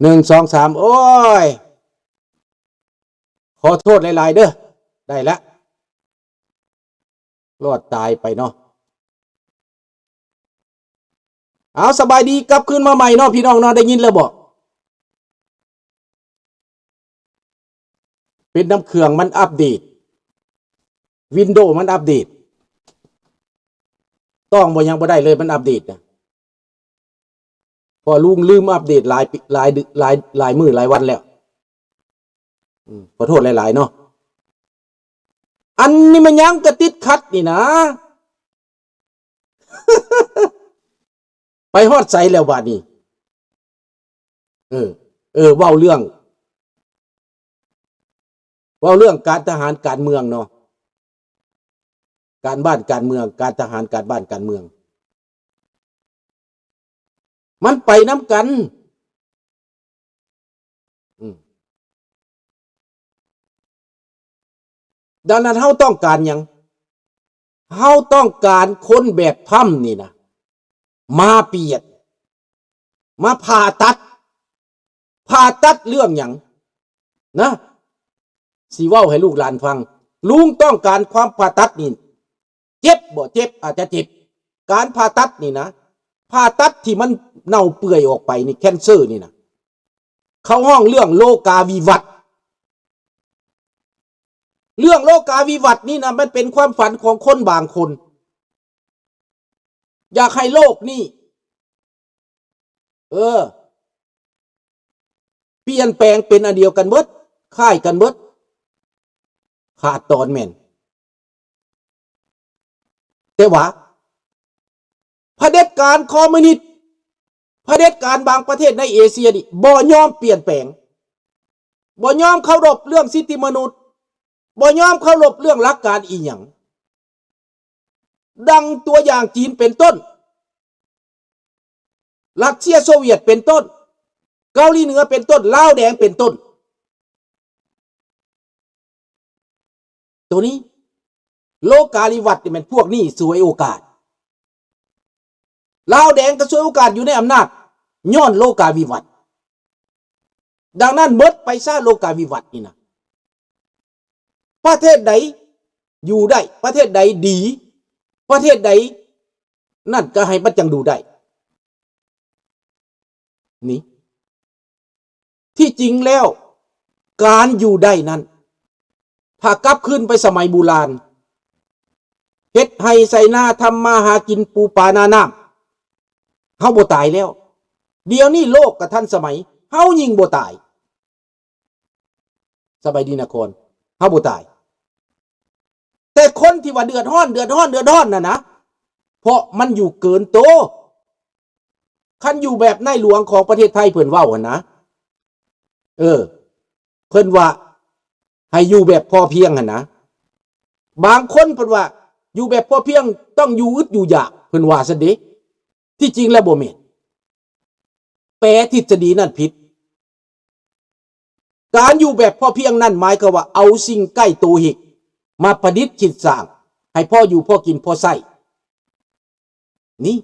ໜຶ່ງ ສອງ ສາມ ໂອ້ຍ ຂໍໂທດຫຼາຍໆເດີ້ ໄດ້ລະ ລອດຕາຍໄປເນາະ. ເອົາ ສະບາຍດີ ກັບຄືນມາໃໝ່ເນາະ ພີ່ນ້ອງເນາະ ໄດ້ຍິນແລ້ວບໍ່? ເປັນນຳເຄື່ອງມັນອັບເດດ ວິນໂດມັນອັບເດດ ຕ້ອງບໍ່ ຍັງບໍ່ໄດ້ເລີຍ ມັນອັບເດດນະ ເພາະລຸງລືມອັບເດດຫຼາຍປີ ຫຼາຍເດືອນ ຫຼາຍ ຫຼາຍມື້ຫຼາຍວັນແລ້ວ. ອືມ ຂໍໂທດຫຼາຍໆເນາະ. ອັນນີ້ມັນຫຍັງກະຕິດຂັດນີ້ນະ ໄປຮອດໃສແລ້ວບາດນີ້? ເອີ ເອີ ເວົ້າເລື່ອງ ເວົ້າເລື່ອງການທະຫານການເມືອງເນາະ ການບ້ານການເມືອງ ການທະຫານການບ້ານການເມືອງ ມັນໄປນຳກັນ. ອືມ ດັ່ງນັ້ນເຮົາຕ້ອງການຫຍັງ? ເຮົາຕ້ອງການຄົນແບບທຳນີ້ນະ ມາປ່ຽນ ມາຜ່າຕັດ. ຜ່າຕັດເລື່ອງຫຍັງນະ? ຊິເວົ້າໃຫ້ລູກຫຼານຟັງ. ລຸງຕ້ອງການຄວາມຜ່າຕັດນີ້ ເຈັບບໍ່? ເຈັບ ອາດຈະເຈັບ. ການຜ່າຕັດນີ້ນະ ຜ່າຕັດທີ່ມັນເນົ່າເປື່ອຍອອກໄປນີ້ ແຄນເຊີນີ້ນະ ເຂົາຮ້ອງເລື່ອງໂລກາວິວັດ. ເລື່ອງໂລກາວິວັດນີ້ນະ ມັນເປັນຄວາມຝັນຂອງຄົນບາງຄົນ ຢາກໃຫ້ໂລກນີ້ ເອີ ປ່ຽນແປງເປັນອັນດຽວກັນເບິດ ຄ້າຍກັນເບິດ ຂາດຕອນແມ່ນ. ແຕ່ວ່າຜະເດັດການຄອມມູນິດ ຜະເດັດການບາງປະເທດໃນເອເຊຍນີ້ ບໍ່ຍອມປ່ຽນແປງ ບໍ່ຍອມເຄົາລົບເລື່ອງສິດທິມະນຸດ ບໍ່ຍອມເຄົາລົບເລື່ອງຫຼັກການອີ່ຫຍັງ. ດັ່ງຕົວຢ່າງຈີນເປັນຕົ້ນ, ຣັດເຊຍໂຊວຽດເປັນຕົ້ນ, ເກົາຫຼີເໜືອເປັນຕົ້ນ, ລາວແດງເປັນຕົ້ນ. ໂຕນີ້ ໂລກາວິວັດນີ້ແມ່ນພວກນີ້ສວຍໂອກາດ. ລາວແດງກໍສວຍໂອກາດຢູ່ໃນອຳນາດ ຍ້ອນໂລກາວິວັດ. ດັ່ງນັ້ນເໝິດໄປຊະ ໂລກາວິວັດນີ້ນະ. ປະເທດໃດຢູ່ໄດ້ ປະເທດໃດດີ ປະເທດໃດນັ້ນກໍໃຫ້ມັນຈັ່ງຢູ່ໄດ້. ນີ້ ທີ່ຈິງແລ້ວ ການຢູ່ໄດ້ນັ້ນ ຖ້າກັບຄືນໄປສະໄໝບູຮານ ເຮັດໄຮ່ໄຖນາ ທຳມາຫາກິນ ປູປານານ້ຳ ເຮົາບໍ່ຕາຍແລ້ວ. ດຽວນີ້ໂລກກໍທັນສະໄໝ ເຮົາຍິ່ງບໍ່ຕາຍ. ສະບາຍດີນະຄອນ ເຮົາບໍ່ຕາຍ. ແຕ່ຄົນທີ່ວ່າເດືອດຮ້ອນ ເດືອດຮ້ອນ ເດືອດຮ້ອນນັ້ນນະ ເພາະມັນຢູ່ເກີນໂຕ. ຄັນຢູ່ແບບໃນຫຼວງຂອງປະເທດໄທເພິ່ນເວົ້າຫັ້ນນະ ເອີ ເພິ່ນວ່າໃຫ້ຢູ່ແບບພໍພຽງຫັ້ນນະ. ບາງຄົນເພິ່ນວ່າຢູ່ແບບພໍພຽງຕ້ອງຢູ່ອຶດຢູ່ຢາກ ເພິ່ນວ່າຊັ້ນເດ. ທີ່ຈິງແລ້ວບໍ່ແມ່ນ. ແປທິດສະດີນັ້ນຜິດ. ການຢູ່ແບບພໍພຽງນັ້ນໝາຍຄວາມວ່າເອົາສິ່ງໃກ້ໂຕເຮັດມາປະດິດຄິດສ້າງ ໃຫ້ພໍຢູ່ພໍກິນພໍໃຊ້. ນີ້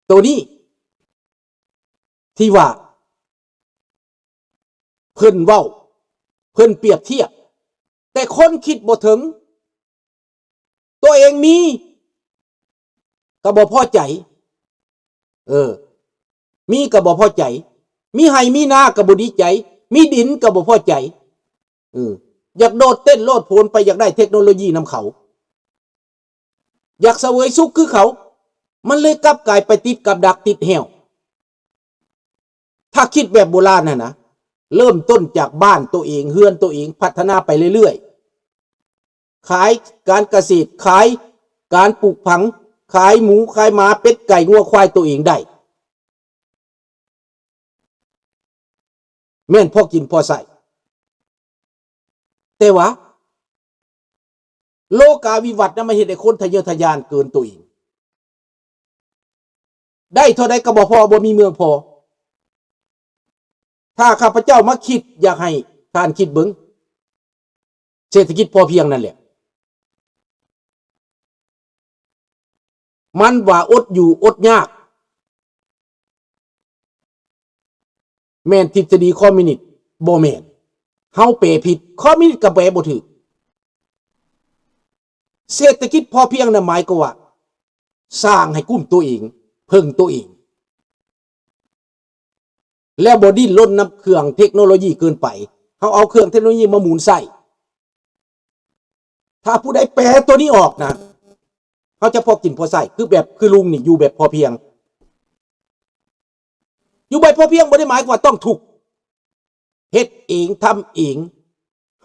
ໂຕນີ້ທີ່ວ່າເພິ່ນເວົ້າ ເພິ່ນປຽບທຽບ ແຕ່ຄົນຄິດບໍ່ເຖິງ ຕົວເອງມີກໍບໍ່ພໍໃຈ ເອີ ມີກໍບໍ່ພໍໃຈ ມີໄຮ່ມີນາກໍບໍ່ດີໃຈ ມີດິນກໍບໍ່ພໍໃຈ ເອີ ຢາກໂດດເຕັ້ນໂລດໂຜນໄປ ຢາກໄດ້ເທັກໂນໂລຢີນຳເຂົາ ຢາກສະເຫວີຍສຸກຄືເຂົາ ມັນເລີຍກັບກາຍໄປຕິດກັບດັກຕິດແຮ້ວ. ຖ້າຄິດແບບໂບລານຫັ້ນນະ ເລີ່ມຕົ້ນຈາກບ້ານໂຕເອງ ເຮືອນໂຕເອງ ພັດທະນາໄປເລື້ອຍໆ ຂາຍການກະເສດ ຂາຍການປູກຝັງ ຂາຍໝູ ຂາຍໝາ ເປັດ ໄກ່ ງົວ ຄວາຍໂຕເອງໄດ້ ແມ່ນພໍກິນພໍໃຊ້. ແຕ່ວ່າໂລກາວິວັດນະ ມັນເຮັດໃຫ້ຄົນທະເຍີທະຍານເກີນໂຕເອງ ໄດ້ເທົ່າໃດກໍບໍ່ພໍ ບໍ່ມີເມືອງພໍ. ຖ້າຂ້າພະເຈົ້າມາຄິດ ຢາກໃຫ້ທ່ານຄິດເບິ່ງ ເສດຖະກິດພໍພຽງນັ້ນແຫຼະ ມັນວ່າອົດຢູ່ອົດຍາກ ແມ່ນທິດສະດີຄອມມິວນິດ? ບໍ່ແມ່ນ. ເຮົາແປຜິດ, ຄອມມິວນິດກໍແປບໍ່ຖືກ. ເສດຖະກິດພໍພຽງນັ້ນໝາຍຄວາມວ່າ ສ້າງໃຫ້ກຸ້ມຕົວເອງ, ເພິ່ງຕົວເອງ ແລ້ວບໍ່ດີ້ນລົນນຳເຄື່ອງເທັກໂນໂລຢີເກີນໄປ. ເຮົາເອົາເຄື່ອງເທັກໂນໂລຢີມາໝູນໃຊ້. ຖ້າຜູ້ໃດແປຕົວນີ້ອອກນະ, ເຮົາຈະພໍກິນພໍໃຊ້, ຄືແບບ ຄືລຸງນີ້ຢູ່ແບບພໍພຽງ. ຢູ່ແບບພໍພຽງບໍ່ໄດ້ໝາຍຄວາມວ່າຕ້ອງທຸກ. ເຮັດເອງ, ທຳເອງ,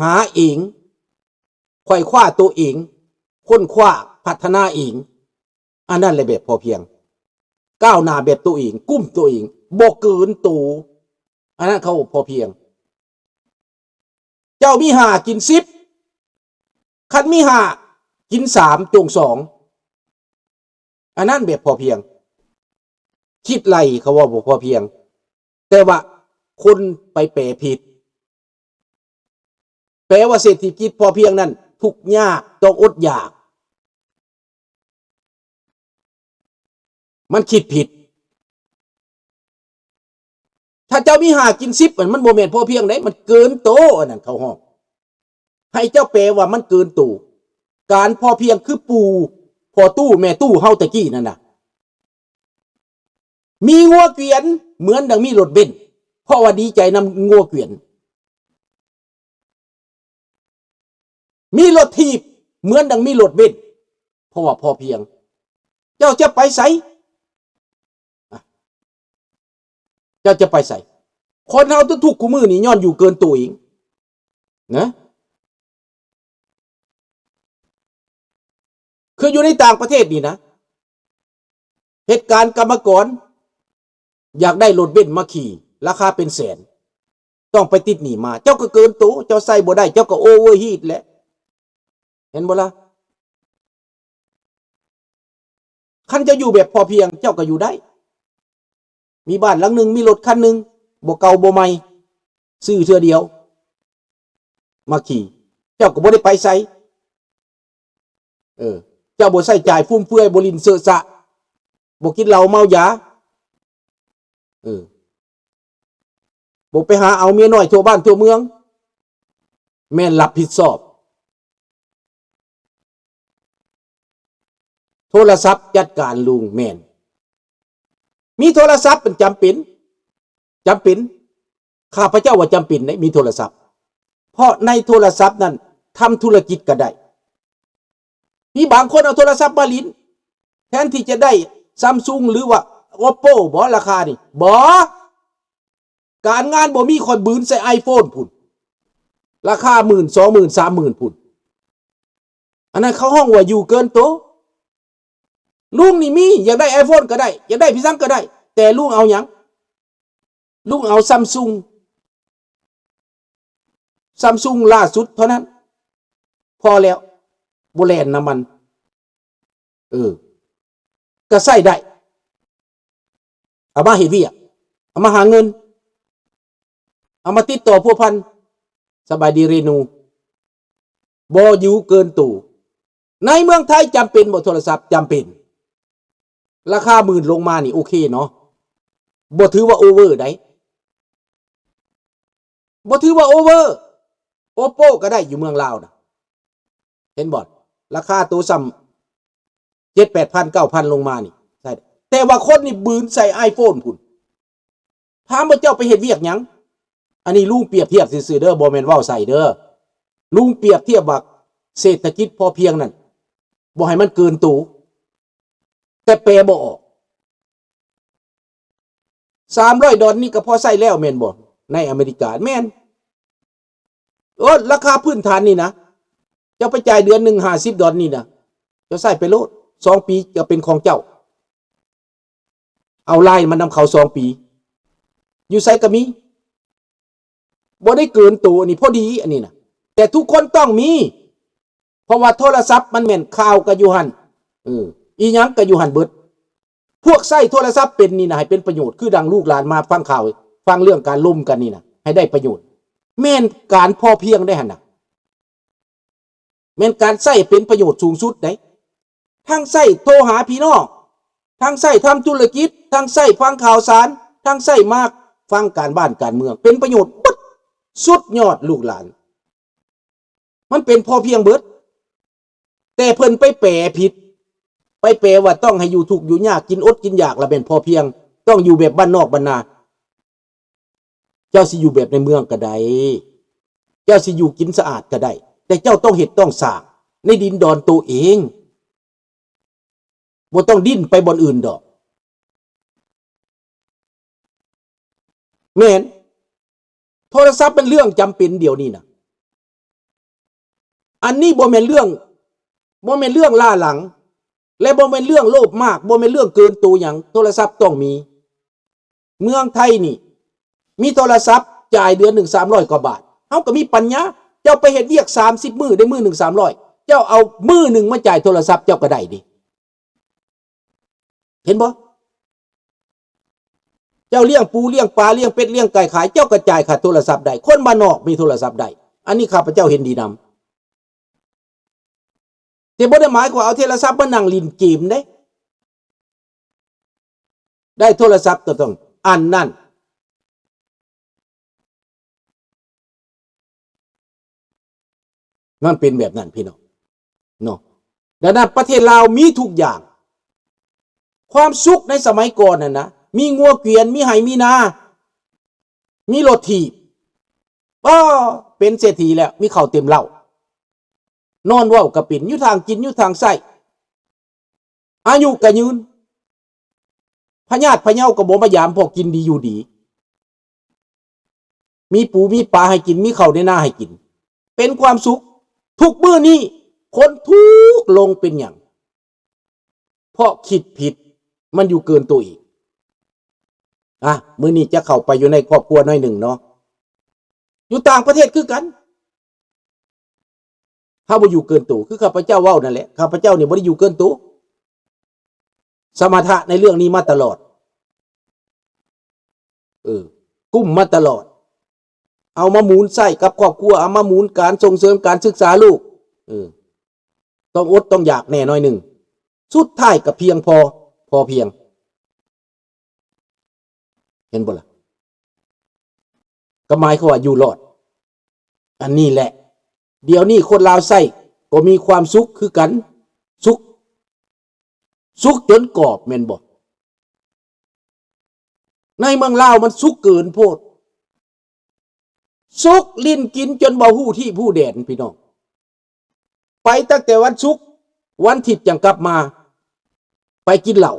ຫາເອງ, ໄຂວ່ຄວ້າຕົວເອງ, ຄົ້ນຄວ້າ, ພັດທະນາເອງ. ອັນນັ້ນແຫຼະແບບພໍພຽງ. ກ້າວໜ້າແບບຕົວເອງ, ກຸ້ມຕົວເອງ, ບໍ່ເກີນໂຕ. ອັນນັ້ນເຂົາພໍພຽງ. ເຈົ້າມີຫ້າກິນສິບ, ຄັນມີຫ້າກິນສາມ ຈົ່ງສອງ. ອັນນັ້ນແບບພໍພຽງ. ຄິດໄລ່ເຂົາເວົ້າບໍ່ພໍພຽງ, ແຕ່ວ່າຄົນໄປແປຜິດ. ແປວ່າເສດຖະກິດພໍພຽງນັ້ນທຸກຍາກ, ຕ້ອງອົດຢາກ. ມັນຄິດຜິດ. ຖ້າເຈົ້າມີຫ້າກິນສິບ ມັນ ມັນບໍ່ແມ່ນພໍພຽງໃດ, ມັນເກີນໂຕ, ອັນນັ້ນເຂົາຮ້ອງ. ໃຫ້ເຈົ້າແປວ່າມັນເກີນໂຕ. ການພໍພຽງຄືປູ່, ພໍ່ຕູ້, ແມ່ຕູ້ເຮົາແຕ່ກີ້ນັ້ນນະ. ມີງົວກວຽນເໝືອນດັ່ງມີລົດເບັນ, ເພາະວ່າດີໃຈນຳງົວກວຽນ. ມີລົດຖີບເໝືອນດັ່ງມີລົດເບັນ, ເພາະວ່າພໍພຽງ. ເຈົ້າຈະໄປໃສ? ເຈົ້າຈະໄປໃສ? ຄົນເຮົາທຸກໆ ຄູ່ມື້ນີ້ຍ້ອນຢູ່ເກີນໂຕເອງນະ. ຄືຢູ່ໃນຕ່າງປະເທດນີ້ນະ, ເຮັດການກຳມະກອນ ຢາກໄດ້ລົດເບັນມາຂີ່ ລາຄາເປັນແສນ, ຕ້ອງໄປຕິດໜີ້ມາ. ເຈົ້າກໍເກີນໂຕ, ເຈົ້າໃຊ້ບໍ່ໄດ້, ເຈົ້າກໍໂອເວີຮີດແຫຼະ. ເຫັນບໍ່ລະ? ຄັນເຈົ້າຢູ່ແບບພໍພຽງ, ເຈົ້າກໍຢູ່ໄດ້. ມີບ້ານຫຼັງໜຶ່ງ, ມີລົດຄັນໜຶ່ງ, ບໍ່ເກົ່າບໍ່ໃໝ່, ຊື້ເທື່ອດຽວມາຂີ່, ເຈົ້າກໍບໍ່ໄດ້ໄປໃສ. ເອີ ເຈົ້າບໍ່ໃຊ້ຈ່າຍຟຸມເຟືອຍ, ບໍ່ຫຼິ້ນເຊາະຊະ, ບໍ່ກິນເຫຼົ້າເມົາຢາ, ເອີ ບໍ່ໄປຫາເອົາເມຍນ້ອຍທົ່ວບ້ານທົ່ວເມືອງ, ແມ່ນຮັບຜິດຊອບ. ໂທລະສັບຈັດການລຸງ, ແມ່ນ. ມີໂທລະສັບມັນຈຳເປັນ, ຈຳເປັນ. ຂ້າພະເຈົ້າວ່າຈຳເປັນເດ້ ມີໂທລະສັບ, ເພາະໃນໂທລະສັບນັ້ນທຳທຸລະກິດກໍໄດ້. ມີບາງຄົນເອົາໂທລະສັບມາຫຼິ້ນ, ແທນທີ່ຈະໄດ້ Samsung ຫຼືວ່າ Oppo ບໍ ລາຄານີ້, ບໍ. ການງານບໍ່ມີ, ຂ້ອຍບືນໃສ່ iPhone ພຸ້ນ, ລາຄາໝື່ນ, ສອງໝື່ນ, ສາມໝື່ນພຸ້ນ. ອັນນັ້ນເຂົາຮ້ອງວ່າຢູ່ເກີນໂຕ. ລຸງນີ້ມີ, ຢາກໄດ້ iPhone ກໍໄດ້, ຢາກໄດ້ພິສັງກໍໄດ້, ແຕ່ລຸງເອົາຫຍັງ? ລຸງເອົາ Samsung, Samsung ລ່າສຸດເທົ່ານັ້ນ, ພໍແລ້ວ, ບໍ່ແລ່ນນຳມັນ. ເອີ ກໍໃຊ້ໄດ້, ເອົາມາເຮັດວຽກ, ເອົາມາຫາເງິນ, ເອົາມາຕິດຕໍ່ພົວພັນ. ສະບາຍດີເຣນູ, ບໍ່ຢູ່ເກີນໂຕ. ໃນເມືອງໄທຈຳເປັນບໍ່ໂທລະສັບ? ຈຳເປັນ. ລາຄາໝື່ນລົງມານີ້ໂອເຄເນາະ, ບໍ່ຖືວ່າໂອເວີໃດ, ບໍ່ຖືວ່າໂອເວີ. Oppo ກໍໄດ້ຢູ່ເມືອງລາວນະ, ເຫັນບໍ່? ລາຄາໂຕຊ່ຳເຈັດແປດພັນເກົ້າພັນລົງມານີ້ໃຊ້ໄດ້, ແຕ່ວ່າຄົນນີ້ບືນໃສ່ iPhone ພຸ້ນ. ຖາມວ່າເຈົ້າໄປເຮັດວຽກຫຍັງ? ອັນນີ້ລຸງປຽບທຽບຊື່ໆເດີ, ບໍ່ແມ່ນເວົ້າໃສ່ເດີ. ລຸງປຽບທຽບວ່າເສດຖະກິດພໍພຽງນັ້ນ ບໍ່ໃຫ້ມັນເກີນໂຕ, ແຕ່ແປບໍ່ອອກ. ສາມຮ້ອຍດອນນີ້ກໍພໍໃຊ້ແລ້ວແມ່ນບໍ່? ໃນອາເມລິກາແມ່ນ. ໂອ້ ລາຄາພື້ນຖານນີ້ນະ, ເຈົ້າໄປຈ່າຍເດືອນໜຶ່ງຫ້າສິບດອນນີ້ນະ, ເຈົ້າໃຊ້ໄປໂລດ, ສອງປີກໍເປັນຂອງເຈົ້າ. ເອົາລາຍມັນນຳເຂົາສອງປີ, ຢູ່ໃສກໍມີ, ບໍ່ໄດ້ເກີນໂຕ, ອັນນີ້ພໍດີ, ອັນນີ້ນະ. ແຕ່ທຸກຄົນຕ້ອງມີ, ເພາະວ່າໂທລະສັບມັນແມ່ນ, ຂ່າວກໍຢູ່ຫັ້ນ, ເອີ ອີຫຍັງກໍຢູ່ຫັ້ນເບິດ. ພວກໃຊ້ໂທລະສັບເປັນນີ້ນະ ໃຫ້ເປັນປະໂຫຍດ, ຄືດັ່ງລູກຫຼານມາຟັງຂ່າວ, ຟັງເລື່ອງການລົມກັນນີ້ນະ, ໃຫ້ໄດ້ປະໂຫຍດ. ແມ່ນການພໍພຽງໄດ໋ຫັ້ນນະ. ແມ່ນການໃຊ້ເປັນປະໂຫຍດສູງສຸດເດ້, ທັງໃຊ້ໂທຫາພີ່ນ້ອງ, ທັງໃຊ້ທຳທຸລະກິດ, ທັງໃຊ້ຟັງຂ່າວສານ, ທັງໃຊ້ມາ ຟັງການບ້ານການເມືອງ ເປັນປະໂຫຍດເບິດ ສຸດຍອດລູກຫຼານ ມັນເປັນພໍພຽງເບິດ ແຕ່ເພິ່ນໄປແປຜິດ ໄປແປວ່າຕ້ອງໃຫ້ຢູ່ທຸກຢູ່ຍາກ ກິນອົດກິນຢາກ ລະແມ່ນພໍພຽງ ຕ້ອງຢູ່ແບບບ້ານນອກບ້ານນາ. ເຈົ້າຊິຢູ່ແບບໃນເມືອງກໍໄດ້ ເຈົ້າຊິຢູ່ກິນສະອາດກໍໄດ້ ແຕ່ເຈົ້າຕ້ອງເຮັດຕ້ອງສ້າງໃນດິນດອນໂຕເອງ ບໍ່ຕ້ອງດີ້ນໄປບ່ອນອື່ນດອກ. ແມ່ນ ໂທລະສັບເປັນເລື່ອງຈຳເປັນດຽວນີ້ນະ. ອັນນີ້ບໍ່ແມ່ນເລື່ອງ ບໍ່ແມ່ນເລື່ອງລ້າຫຼັງ ແລະ ບໍ່ແມ່ນເລື່ອງໂລບມາກ ບໍ່ແມ່ນເລື່ອງເກີນໂຕຫຍັງ ໂທລະສັບຕ້ອງມີ. ເມືອງໄທນີ້ ມີໂທລະສັບ ຈ່າຍເດືອນໜຶ່ງສາມຮ້ອຍກວ່າບາດ ເຮົາກໍມີປັນຍາ. ເຈົ້າໄປເຮັດວຽກສາມສິບມື້ ໄດ້ມື້ໜຶ່ງສາມຮ້ອຍ ເຈົ້າເອົາມື້ໜຶ່ງມາຈ່າຍໂທລະສັບ ເຈົ້າກໍໄດ້ເດ້. ເຫັນບໍ່? ເຈົ້າລ້ຽງປູລ້ຽງປາ ລ້ຽງເປັດລ້ຽງໄກ່ຂາຍ ເຈົ້າກໍຈ່າຍຄ່າໂທລະສັບໄດ້. ຄົນບ້ານນອກມີໂທລະສັບໄດ້ ອັນນີ້ຂ້າພະເຈົ້າເຫັນດີນຳ. ແຕ່ບໍ່ໄດ້ໝາຍຄວາມເອົາໂທລະສັບມານັ່ງຫຼິ້ນເກມເດ້. ໄດ້ໂທລະສັບກໍຕ້ອງອັນນັ້ນ. ມັນເປັນແບບນັ້ນພີ່ນ້ອງເນາະ. ດັ່ງນັ້ນປະເທດລາວມີທຸກຢ່າງ. ຄວາມສຸກໃນສະໄໝກ່ອນນັ້ນນະ ມີງົວກວຽນ ມີໄຮ່ມີນາ ມີລົດຖີບ ອໍ ເປັນເສດຖີແລ້ວ ມີເຂົ້າເຕັມເລົ້າ ນອນເວົ້າກໍເປັນ ຢູ່ທາງກິນ ຢູ່ທາງໃຊ້ ອາຍຸກໍຍືນ ພະຍາດພະເຍົາກໍບໍ່ມາຢາມ ເພາະກິນດີຢູ່ດີ ມີປູມີປາໃຫ້ກິນ ມີເຂົ້າໃນນາໃຫ້ກິນ ເປັນຄວາມສຸກ. ທຸກມື້ນີ້ຄົນທຸກລົງເປັນຫຍັງ? ເພາະຄິດຜິດ ມັນຢູ່ເກີນໂຕອີກ. ອ່ະ ມື້ນີ້ຈະເຂົ້າໄປຢູ່ໃນຄອບຄົວໜ້ອຍໜຶ່ງເນາະ ຢູ່ຕ່າງປະເທດຄືກັນ ເຮົາບໍ່ຢູ່ເກີນໂຕ ຄືຂ້າພະເຈົ້າເວົ້ານັ້ນແຫຼະ. ຂ້າພະເຈົ້ານີ້ບໍ່ໄດ້ຢູ່ເກີນໂຕ ສະມະຖະໃນເລື່ອງນີ້ມາຕະຫຼອດ ເອີ ກຸ້ມມາຕະຫຼອດ ເອົາມາໝູນໃຊ້ກັບຄອບຄົວ ເອົາມາໝູນການສົ່ງເສີມການສຶກສາລູກ ເອີ ຕ້ອງອົດຕ້ອງຢາກແດ່ໜ້ອຍໜຶ່ງ ສຸດທ້າຍກໍພຽງພໍ ພໍພຽງ ເຫັນບໍ່ລະ? ກໍໝາຍຄວາມວ່າຢູ່ລອດ. ອັນນີ້ແຫຼະ ດຽວນີ້ຄົນລາວໃຊ້ກໍມີຄວາມສຸກຄືກັນ ສຸກ ສຸກຈົນກອບແມ່ນບໍ່? ໃນເມືອງລາວມັນສຸກເກີນໂພດ ສຸກຫຼິ້ນກິນຈົນບໍ່ຮູ້ທີ່ຮູ້ແດນພີ່ນ້ອງ. ໄປຕັ້ງແຕ່ວັນສຸກ ວັນທິດຈັ່ງກັບມາ ໄປກິນເຫຼົ້າ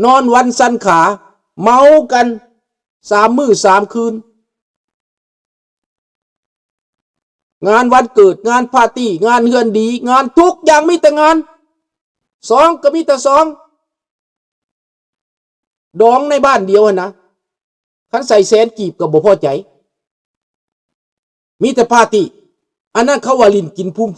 ນອນວັນສັນຂາ ເມົາກັນສາມມື້ສາມຄືນ. ງານວັນເກີດ ງານປາຕີ້ ງານເຮືອນດີ ງານທຸກຢ່າງມີແຕ່ງານ ສອງກໍມີແຕ່ສອງ ດອງໃນບ້ານດຽວຫັ້ນນະ ຄັນໃສ່ແສນກີບກໍບໍ່ພໍໃຈ ມີແຕ່ປາຕີ້ ອັນນັ້ນເຂົາວ່າຫຼິ້ນກິນຟຸມ